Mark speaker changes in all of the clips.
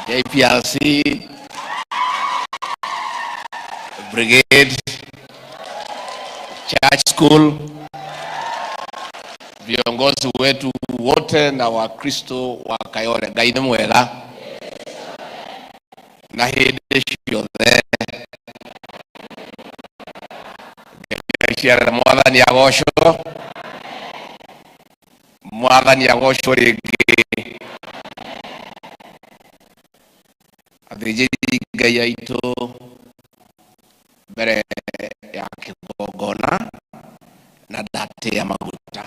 Speaker 1: JPRC, Brigade, Church School, viongozi wetu wote na Wakristo wa Kayole, Ngai nĩ mwega na hĩndĩ ciothe. Ngai Mwathani agocwo, Mwathani agocwo rĩngĩ. Athĩnjĩri Ngai aitũ mbere ya kĩgongona na ndatĩa maguta.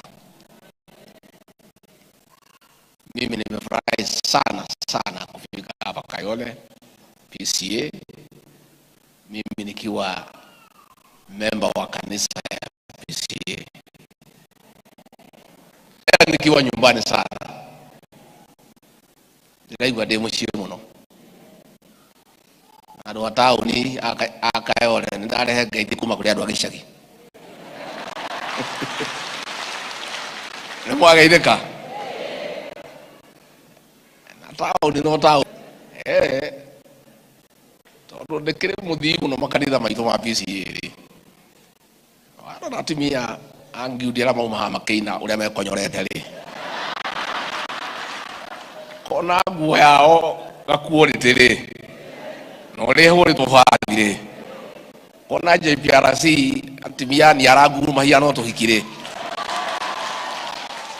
Speaker 1: Mimi nimefurahi sana sana kufika hapa Kayole PCA, mimi nikiwa memba wa kanisa ya PCA, nikiwa nyumbani sana, ndĩraigua ndĩ mũciĩ mũno. Andũ a taũni a Kayole nĩ ndarehe ngeithi kuma kũrĩ andũ a gĩcagi. Nĩ mwageithĩka? Na taũni no taũni. Tondũ ndĩkĩrĩ mũthii mũno makanitha maitũ ma PCA rĩ. Warora atumia a Ngiundi arĩa mauma haha makĩina ũrĩa mekonyorete rĩ. Kona nguo yao gakuorĩtĩ rĩ. Na ũrĩa ĩhũrĩtwo bathi rĩ. Kona JPRC atumia ni aranguru mahiana no tũhiki rĩ.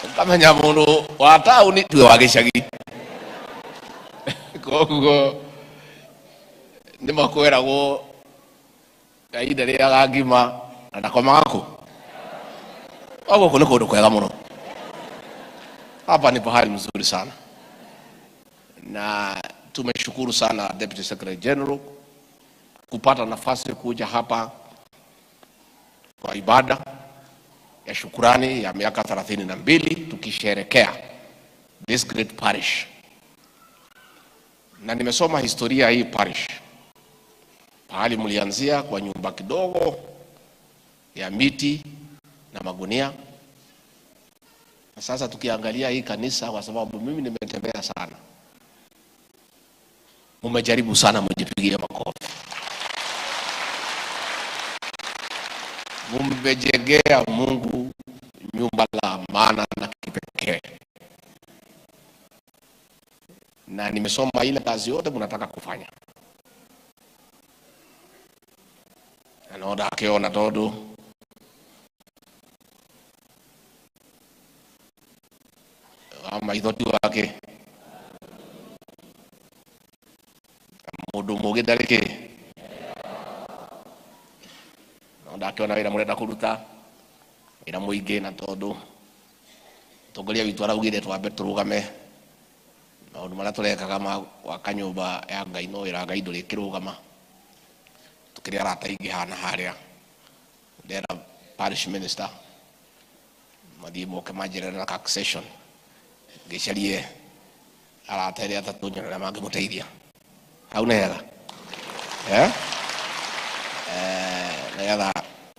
Speaker 1: Ũkamenya mũndũ wa taũni tiwe wa gĩcagi. Koguo nĩ makweragwo Ngai ndarĩaga ngima na ndakomaga kũ. Koguo gũkũ nĩ kũndũ kwega mũno. Hapa ni pahali mzuri sana, na tumeshukuru sana Deputy Secretary General kupata nafasi kuja hapa kwa ibada ya shukurani ya miaka 32 tukisherekea this great parish. Na nimesoma historia hii parish, pahali mlianzia kwa nyumba kidogo ya miti na magunia. Na sasa tukiangalia hii kanisa, kwa sababu mimi nimetembea sana, mumejaribu sana, mjipigie makofi. Mumejengea Mungu nyumba la maana na kipekee. Na nimesoma ile kazi yote mnataka kufanya. Na no ndakiona tondu wa maitho ti wake, mundu mugi ndari ki, no ndakiona wira murenda kuruta, wira muingi, na tondu mutongoria witu araugire twambe turugame maundu maria turekaga ma gwaka nyumba ya Ngai, no wira wa Ngai ndurikirugama. Tukiri arata aingi hana haria, ndera parish minister mathie moke manjirere na taxation, ngicarie arata aria atatu nyone uria mangimuteithia. Hau nĩ hega? Nigetha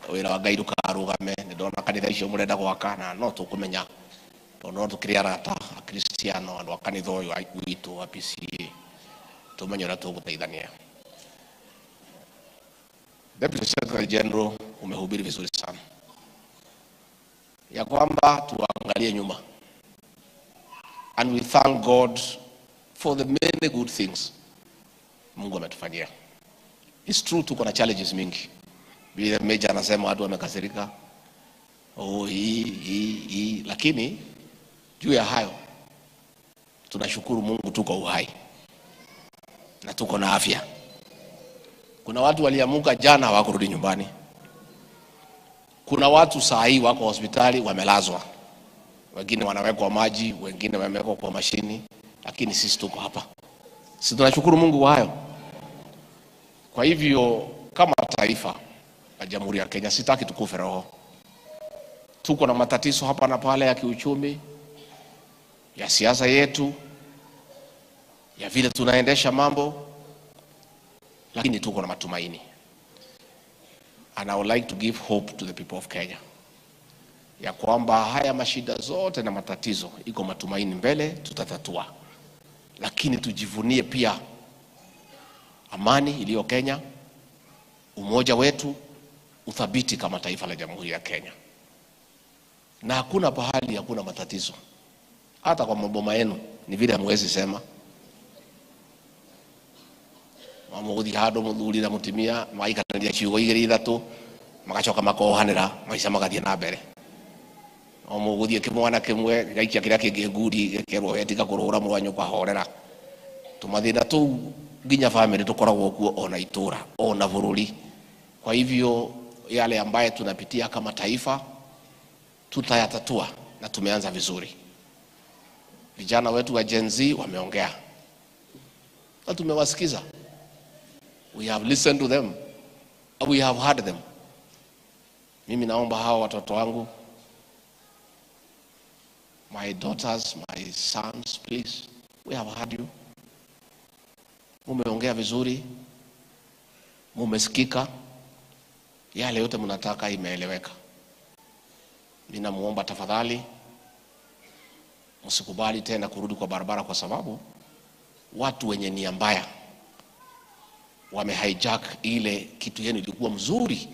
Speaker 1: wĩra wa Ngai ndũkarũgame. Nĩ ndona kanitha icio mũrenda gwaka, na no tũkũmenya tondũ no tũkĩrĩ arata Akristiano, andũ a kanitha ũyũ witũ wa PCA, tũmenye ũrĩa tũgũteithania. Deputy Secretary General, umehubiri vizuri sana ya kwamba tuangalie nyuma, and we thank God for the many good things Mungu ametufanyia. It's true tuko na challenges mingi. Vile Major anasema watu wamekasirika, oh, hii, hii, hii, lakini juu ya hayo tunashukuru Mungu tuko uhai na tuko na afya. Kuna watu waliamuka jana hawakurudi nyumbani. Kuna watu saa hii wako hospitali wamelazwa, wengine wanawekwa maji, wengine wamewekwa kwa mashini, lakini sisi tuko hapa. Sisi tunashukuru Mungu kwa hayo. Kwa hivyo kama taifa la Jamhuri ya Kenya, sitaki tukufe roho. Tuko na matatizo hapa na pale ya kiuchumi, ya siasa yetu, ya vile tunaendesha mambo, lakini tuko na matumaini. And I would like to give hope to the people of Kenya ya kwamba haya mashida zote na matatizo, iko matumaini mbele, tutatatua. Lakini tujivunie pia Amani iliyo Kenya, umoja wetu, uthabiti kama taifa la Jamhuri ya Kenya. Na hakuna pahali hakuna matatizo. Hata kwa maboma yenu ni vile hamwezi sema. Mamuguthi handu muthuri na mutumia magaikarania ciugo igiri ithatu magacoka makohanira maica magathie na mbere. O muguthie kimwana kimwe gĩgaikia kĩrĩa kĩngĩ nguri gĩkerwo we tiga kũrũra mũrwa nyũkwa horera. Tũmathĩna tũu nginya family tũkoragwo kuo ona itũra ona bũrũri. Kwa hivyo yale ambaye tunapitia kama taifa tutayatatua, na tumeanza vizuri. Vijana wetu wa Gen Z wameongea na tumewasikiza. We have listened to them. We have heard them. Mimi naomba hawa watoto wangu, my daughters, my sons, please, we have heard you. Mumeongea vizuri, mumesikika, yale yote mnataka imeeleweka. Ninamuomba tafadhali msikubali tena kurudi kwa barabara, kwa sababu watu wenye nia mbaya wamehijack ile kitu yenu ilikuwa mzuri,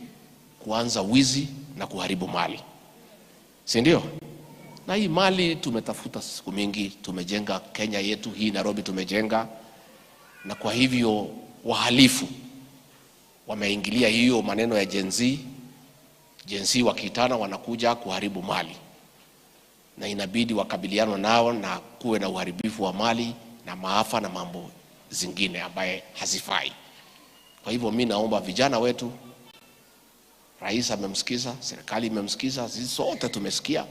Speaker 1: kuanza wizi na kuharibu mali, si ndio? Na hii mali tumetafuta siku mingi, tumejenga Kenya yetu hii, Nairobi tumejenga, na kwa hivyo wahalifu wameingilia hiyo maneno ya Gen Z. Gen Z wakiitana wanakuja kuharibu mali, na inabidi wakabilianwe nao na kuwe na uharibifu wa mali na maafa na mambo zingine ambaye hazifai. Kwa hivyo mimi naomba vijana wetu, rais amemsikiza, serikali imemsikiza, sisi sote tumesikia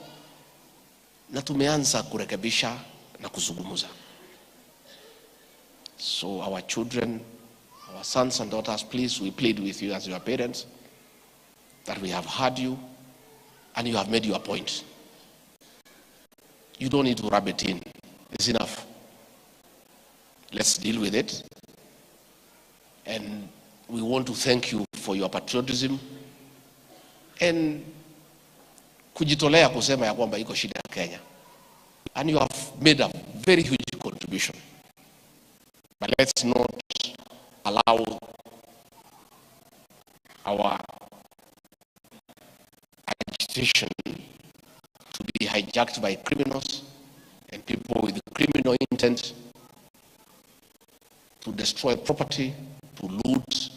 Speaker 1: na tumeanza kurekebisha na kuzungumza. So our children, our sons and daughters, please, we plead with you as your parents that we have heard you and you have made your point. You don't need to rub it in. It's enough. Let's deal with it. And we want to thank you for your patriotism and kujitolea kusema ya kwamba iko shida ya Kenya. And you have made a very huge contribution. But let's not allow our agitation to be hijacked by criminals and people with criminal intent to destroy property, to loot,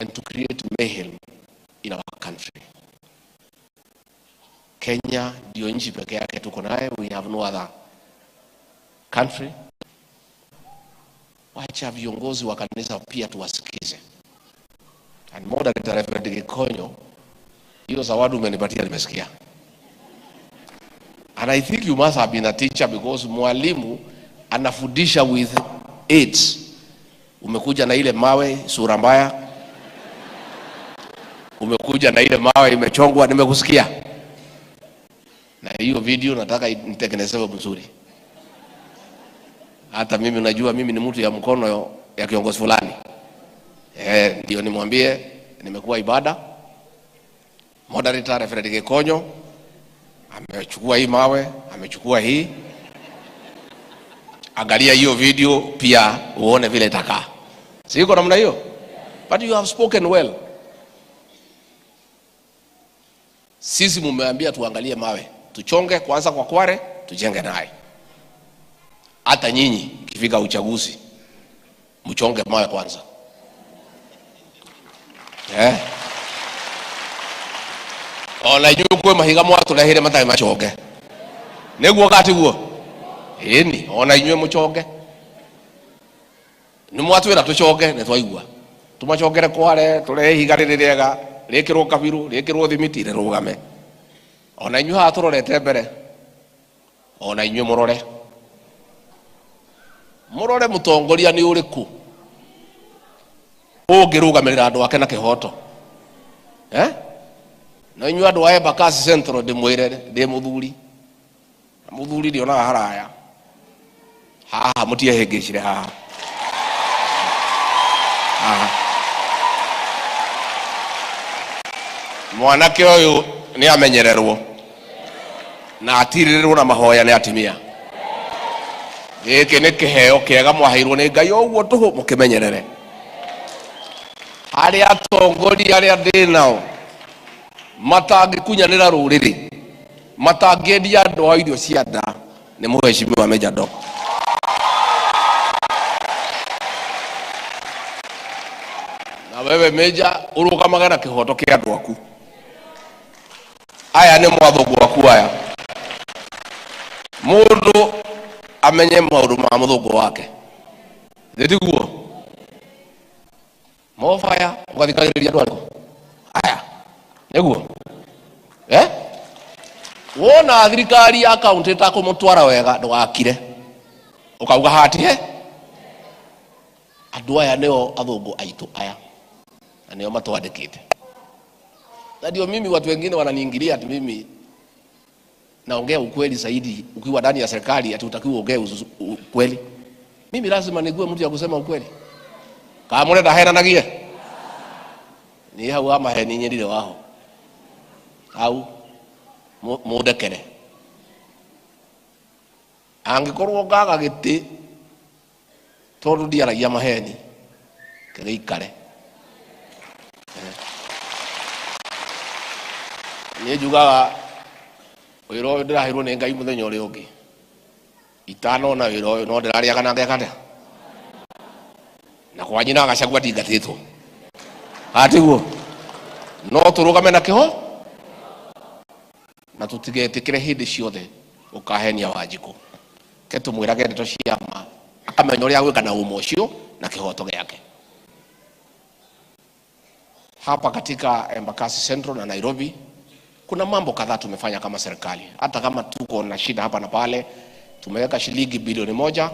Speaker 1: and to create mayhem in our country. Kenya ndio nchi pekee yake tuko nayo, we have no other country. Wacha viongozi wa kanisa pia tuwasikize. And Moderator Reverend Gikonyo, hiyo zawadi umenipatia nimesikia. And I think you must have been a teacher, because mwalimu anafundisha with aids. Umekuja na ile mawe sura mbaya, umekuja na ile mawe imechongwa, nimekusikia. Na hiyo video nataka nitengenezewe mzuri. Hata mimi najua mimi ni mtu ya mkono ya kiongozi fulani. Ndio nimwambie nimekuwa ibada. Moderator Reverend Gikonyo amechukua hii mawe, amechukua hii. Angalia hiyo video pia uone vile itakaa. Si iko namna hiyo? But you have spoken well. Sisi mumeambia tuangalie mawe, tuchonge kwanza kwa kware, tujenge naye. Hata nyinyi ikifika uchaguzi mchonge mawe kwanza. Ona inyuĩ kwĩ mahiga mwatũrehire matarĩ maconge. Nĩguo gatiguo? Ĩni, ona inyuĩ mũchonge. Nĩ mwatwĩra tũchonge, nĩ twaigua. Tũmachongere kware, tũrehe ihiga rĩrĩ rĩega, rĩkĩrwo kabiru, rĩkĩrwo thimiti, rĩrũgame. Ona inyuĩ haha tũrorete mbere, ona inyuĩ mũrore. Mũrore mũtongoria nĩ ũrĩkũ ũngĩrũgamĩrĩra andũ ake na kĩhoto. Na inyuĩ andũ a Embakasi Central ndĩmwĩre ndĩ mũthuri. Na mũthuri ndionaga haraya. Haha mũtiehĩngĩcire haha. Haha. Mwanake ũyũ nĩ amenyererwo na atirĩrĩrwo na mahoya nĩ atimia. Gĩkĩ nĩ kĩheo kĩega mwaheirwo nĩ Ngai ũguo tũhũ, mũkĩmenyerere. Harĩa atongoria arĩa ndĩ nao matangĩkunyanĩra rũrĩrĩ, matangĩendia andũ ao irio cia nda, nĩ mũheshimiwa Mejja Doc. Na wewe Mejja ũrũgamage na kĩhoto kĩa andũ aku. Aya nĩ mwathũngũ waku aya. Mũndũ amenye maũndũ ma mũthũngũ wake. Thĩ tiguo? Mobaya ũgathikagĩrĩria andũ arĩkũ? Aya. Nĩguo? Eh? Wona thirikari ya kaunti ĩtakũmũtwara wega ndũgakire. Ũkauga hatihe. Andũ aya nĩo athũngũ aitũ aya. Na nĩo matwandĩkĩte. Na ndio mimi watu wengine wananiingilia ati mimi naongea ukweli zaidi. Ukiwa ndani ya serikali ati utakiwa uongee ukweli. Mimi lazima nigue mtu ya kusema ukweli. Kama murenda henanagie. Ni hau wa maheni nyerire waho. Hau mundekere. Angikorwo ngaga giti tondu ndiaragia maheni kĩgĩikare. Niĩ njugaga wĩra ũyũ ndĩraheirwo nĩ Ngai mũthenya ũrĩa ũngĩ. Itanona wĩra ũyũ no ndĩrarĩaga na ngeka atĩa? Na kwa nyina Gachagua ndingatĩtwo. Atiguo? No tũrũgame na kĩho na tũtigetĩkĩre hĩndĩ ciothe ũkahenia Wanjikũ. Ke tũmwĩrage ndeto cia ma, akamenya ũrĩa agwĩka na ũma ũcio na kĩhoto gĩake. Hapa katika Embakasi Central na Nairobi kuna mambo kadhaa tumefanya kama serikali. Hata kama tuko na shida hapa na pale, tumeweka shilingi bilioni 1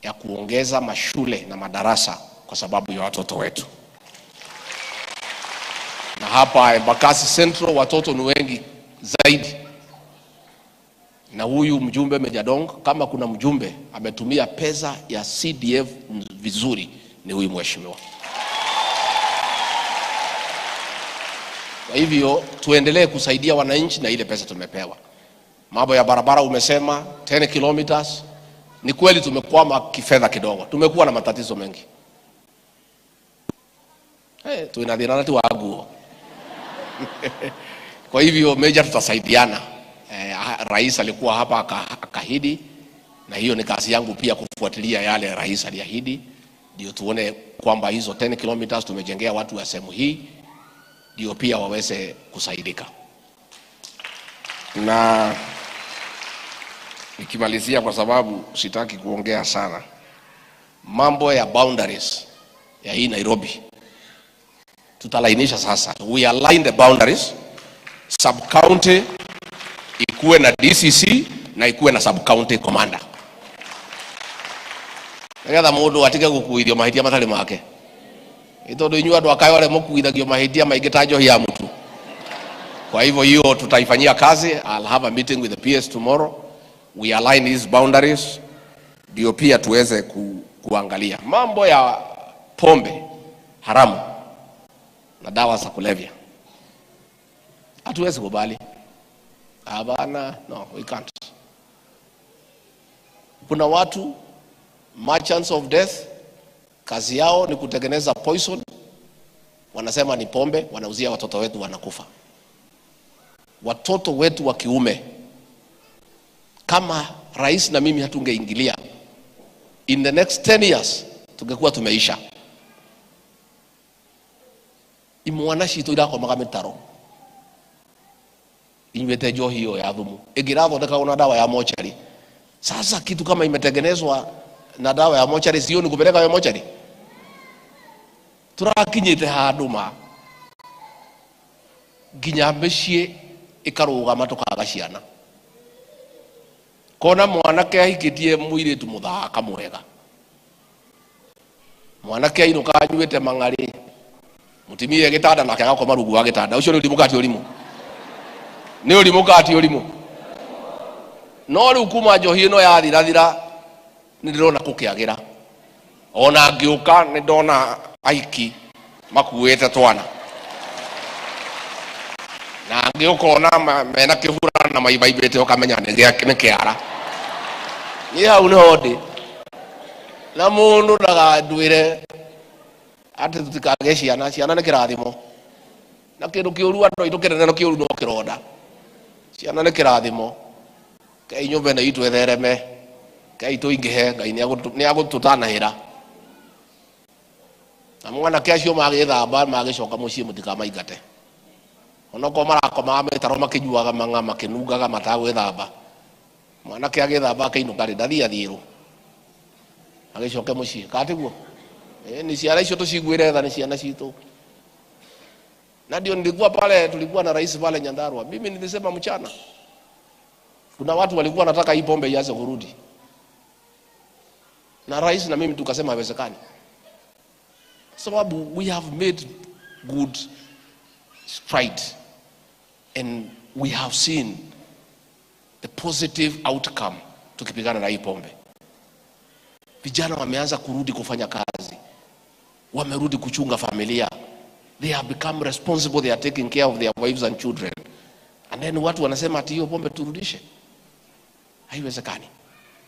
Speaker 1: ya kuongeza mashule na madarasa kwa sababu ya watoto wetu. Na hapa Embakasi Central watoto ni wengi zaidi. Na huyu mjumbe Mejja Donk, kama kuna mjumbe ametumia pesa ya CDF vizuri ni huyu mheshimiwa. Kwa hivyo tuendelee kusaidia wananchi na ile pesa tumepewa. Mambo ya barabara umesema 10 kilometers. Ni kweli tumekwama kifedha kidogo. Tumekuwa na matatizo mengi. Hey, tuina thina na ti wa nguo. Kwa hivyo Meja tutasaidiana. Rais alikuwa hapa akaahidi, na hiyo ni kazi yangu pia kufuatilia yale rais aliahidi, ndio tuone kwamba hizo 10 kilometers tumejengea watu wa sehemu hii ndio pia waweze kusaidika. Na nikimalizia, kwa sababu sitaki kuongea sana, mambo ya boundaries ya hii Nairobi tutalainisha sasa. We align the boundaries, sub county ikuwe na DCC na ikuwe na sub county commander, nigetha mundu atige gukuithio mahitia matari make. Ni tondu inyuĩ andũ a Kayole mũkuithagio mahĩtia maingĩ ta njohi ya mũtu. Kwa hivyo hiyo tutaifanyia kazi. I'll have a meeting with the PS tomorrow. We align these boundaries ndio pia tuweze kuangalia mambo ya pombe haramu na dawa za kulevya. Hatuwezi kubali. Hapana, no, we can't. Kuna watu merchants of death, kazi yao ni kutengeneza poison, wanasema ni pombe, wanauzia watoto wetu, wanakufa. Watoto wetu wa kiume, kama rais na mimi hatungeingilia, in the next 10 years tungekuwa tumeisha. Imwana citũ irakomaga mĩtaro inyuĩte njohi hiyo ya thumu, ĩngĩrathondekagwo na dawa ya mochari. Sasa kitu kama imetengenezwa na dawa ya mochari, sio ni kupeleka ya mochari? Turakinyĩte handũ ma nginya mĩciĩ ĩkarũgama tũkaga ciana. Kona mwanake ahikĩtie mũirĩtu mũthaka mwega, mwanake ainũka anyuĩte mang'arĩ, mũtumia gĩtanda nake agakoma rungu wa gĩtanda. Ũcio nĩ ũrimũ kana ti ũrimũ? Nĩ ũrimũ kana ti ũrimũ? No rĩu kuma njohi ĩno yathirathira nĩ ndĩrona gũkĩagĩra. Ona ngĩũka nĩ ndona ahiki makuĩte twana, na angĩ ũkona mena kĩbura na maimaimĩte, ũkamenya nĩ kĩara. Niĩ hau nĩho ndĩ na mũndũ ndagandwĩre atĩ tũtikagĩe ciana. Ciana nĩ kĩrathimo, na kĩndũ kĩũru andũ aitũ kĩnene no kĩũru no kĩronda. Ciana nĩ kĩrathimo. Kei nyũmba ĩno itũ ĩthereme, kei tũingĩhe, Ngai nĩ agũtũtanahĩra. Na mwanake acio magĩthamba magĩcoka mũciĩ mũtikamaingate. Onokorwo marakomaga mĩtaro makĩnyuaga mang'a makĩnungaga matagwĩthamba, mwanake agĩthamba akĩinũka rĩ, ndathiĩ athiĩrwo agĩcoke mũciĩ. Kana tiguo? Ni ciana icio tũciguĩre tha, nĩ ciana citũ. Na ndio nilikuwa pale, tulikuwa na rais pale Nyandarua. Mimi nilisema mchana, kuna watu walikuwa wanataka hii pombe ianze kurudi, na rais na mimi tukasema haiwezekani, sababu we have made good stride and we have seen the positive outcome tukipigana na hii pombe. Vijana wameanza kurudi kufanya kazi, wamerudi kuchunga familia, they have become responsible, they are taking care of their wives and children. And then watu wanasema ati hiyo pombe turudishe. Haiwezekani.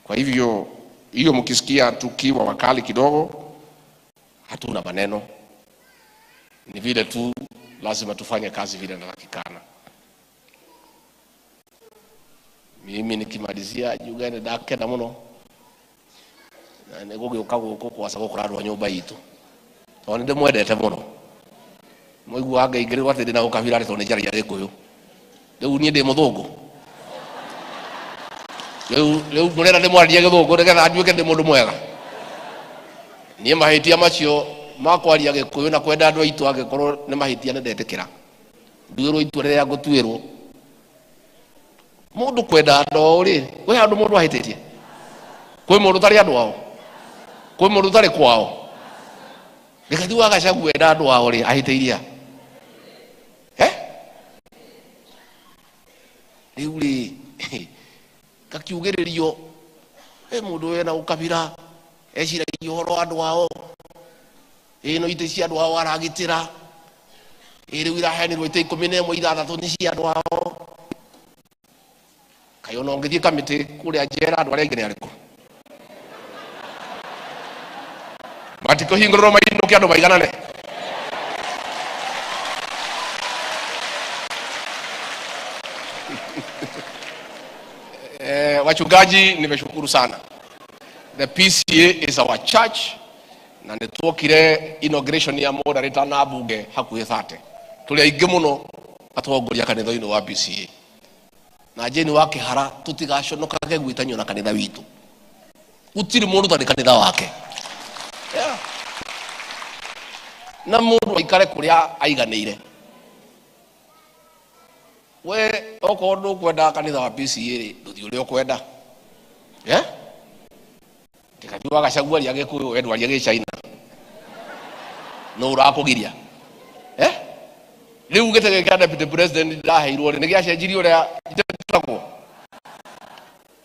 Speaker 1: Kwa hivyo hiyo mkisikia tukiwa wakali kidogo, hatuna maneno, ni vile tu lazima tufanye kazi vile inatakikana. Mimi nikimalizia njuge nĩ ndakena mũno na nĩ gũgĩũka gũkũ kwaca gũkũrarwo nyũmba itũ, tondũ nĩ ndĩmwendete mũno. Mũiguaga ngaingĩrĩrwo atĩ ndĩna ũkabira tondũ nĩ njaragia Gĩkũyũ. Rĩu niĩ ndĩ mũthũngũ, rĩu mũrenda ndĩmwarĩrie Gĩthũngũ nĩgetha nduĩke ndĩ mũndũ mwega? Niĩ mahĩtia macio ma kwaria Gĩkũyũ na kwenda andũ aitũ angĩkorwo nĩ mahĩtia nĩ ndetĩkĩra, nduĩrwo itua rĩrĩa ngũtuĩrwo. Mũndũ kwenda andũ ao rĩ, kwĩ handũ mũndũ ahĩtĩtie? Kwĩ mũndũ ũtarĩ andũ ao? Kwĩ mũndũ ũtarĩ kwao? Rigathi wa Gachagua enda andũ ao rĩ, ahĩtĩirie a? Rĩu rĩ, gakiugĩrĩrio he mũndũ wĩna ũkabira eciragia ũhoro wa andũ ao, ĩno itĩ cia andũ ao aragitĩra, ĩ rĩu iraheanirwo itĩ 11 ithathatũ nĩ cia andũ ao. Kaĩ ona ũngĩthiĩ kamĩtĩ kũrĩa njera andũ arĩa aingĩ nĩ arĩkũ? Matikũhingũrĩrwo mainũke andũ maiganane. Wachungaji, nimeshukuru sana. The PCA is our church, na nĩ tuokire inauguration ya moderator na bunge hakuhĩ 30. Tũrĩ aingĩ mũno atongoria kanitha-inĩ wa PCA. Na Jane wa Kĩhara tũtigaconokage gwĩtanio na kanitha witũ. Gũtirĩ mũndũ ũtarĩ kanitha wake. Yeah. Na mũndũ aikare kũrĩa aiganĩire. We okorwo ndũkwenda kanitha wa PCA rĩ, ndũthiĩ ũrĩa ũkwenda. Yeah? Rigathi wa Gachagua aria Gĩkũyũ, we ndwaria Gĩchaina. No ũrakũgiria. Rĩu gĩtĩ gĩkĩ kĩa deputy president ndĩraheirwo rĩ, nĩ gĩacenjirie ũrĩa njĩtagwo.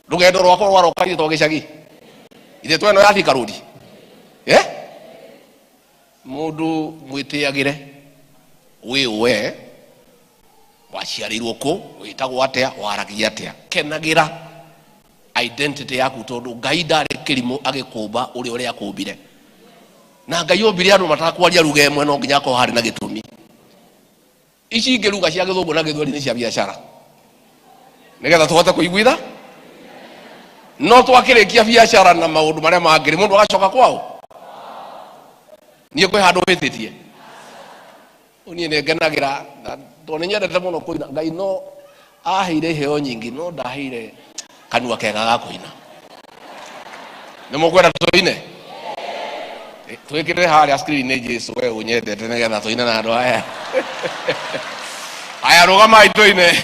Speaker 1: Rũgendo rwakwa rwarokarire to gĩcagi. Ithe tweno ya Thika Road. Mũndũ mwĩtĩagĩre wĩ we waciarĩirwo kũ, wĩtagwo atĩa, waragia atĩa. Kenagĩra identity yaku tondũ Ngai ndarĩ kĩrimũ agĩkũmba ũrĩa ũrĩa akũmbire. Na Ngai ombire andũ matakwaria lugha ĩmwe no nginya akorwo harĩ na gĩtũmi. Ici ingĩ lugha cia Gĩthũngũ na Gĩthweri nĩ cia biacara, nĩgetha tũhote kũiguitha. No twakĩrĩkia biacara na maũndũ marĩa mangĩ, mũndũ agacoka kwao. Niĩ kwĩ handũ hĩtĩtie. Niĩ nĩ ngenagĩra tondũ nĩ nyendete mũno kũina. Ngai no aheire iheo nyingĩ, no ndaheire kanua kega ga kũina. Nĩ mũkwenda tũine? Twĩkĩrĩre harĩa screen-inĩ Jesu we ũnyendete nĩgetha tũine na andũ aya. Aya, rũgamai tũine.